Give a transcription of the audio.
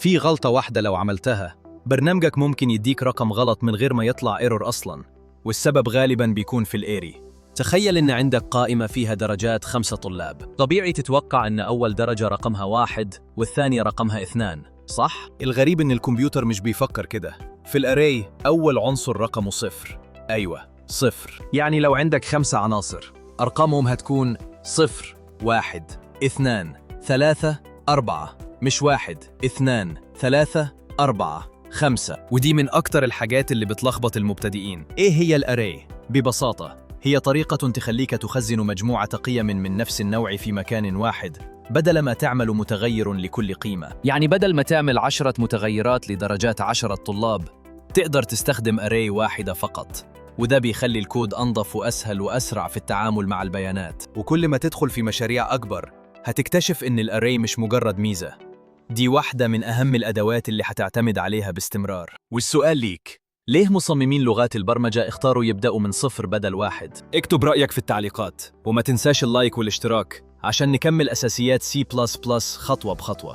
في غلطة واحدة لو عملتها برنامجك ممكن يديك رقم غلط من غير ما يطلع error أصلاً، والسبب غالباً بيكون في ال array. تخيل إن عندك قائمة فيها درجات 5 طلاب، طبيعي تتوقع إن أول درجة رقمها 1 والثانية رقمها 2، صح؟ الغريب إن الكمبيوتر مش بيفكر كده. في ال array أول عنصر رقمه 0. أيوة، 0. يعني لو عندك 5 عناصر أرقامهم هتكون 0 1 2 3 4، مش 1 2 3 4 5. ودي من أكتر الحاجات اللي بتلخبط المبتدئين. إيه هي ال array؟ ببساطة هي طريقة تخليك تخزن مجموعة قيم من نفس النوع في مكان واحد بدل ما تعمل متغير لكل قيمة. يعني بدل ما تعمل 10 متغيرات لدرجات 10 طلاب، تقدر تستخدم array واحدة فقط، وده بيخلي الكود أنظف وأسهل وأسرع في التعامل مع البيانات. وكل ما تدخل في مشاريع أكبر هتكتشف إن ال array مش مجرد ميزة، دي واحدة من أهم الأدوات اللي هتعتمد عليها باستمرار. والسؤال ليك: ليه مصممين لغات البرمجة اختاروا يبدأوا من 0 بدل 1؟ اكتب رأيك في التعليقات، وما تنساش ال like والاشتراك عشان نكمل أساسيات C++ خطوة بخطوة.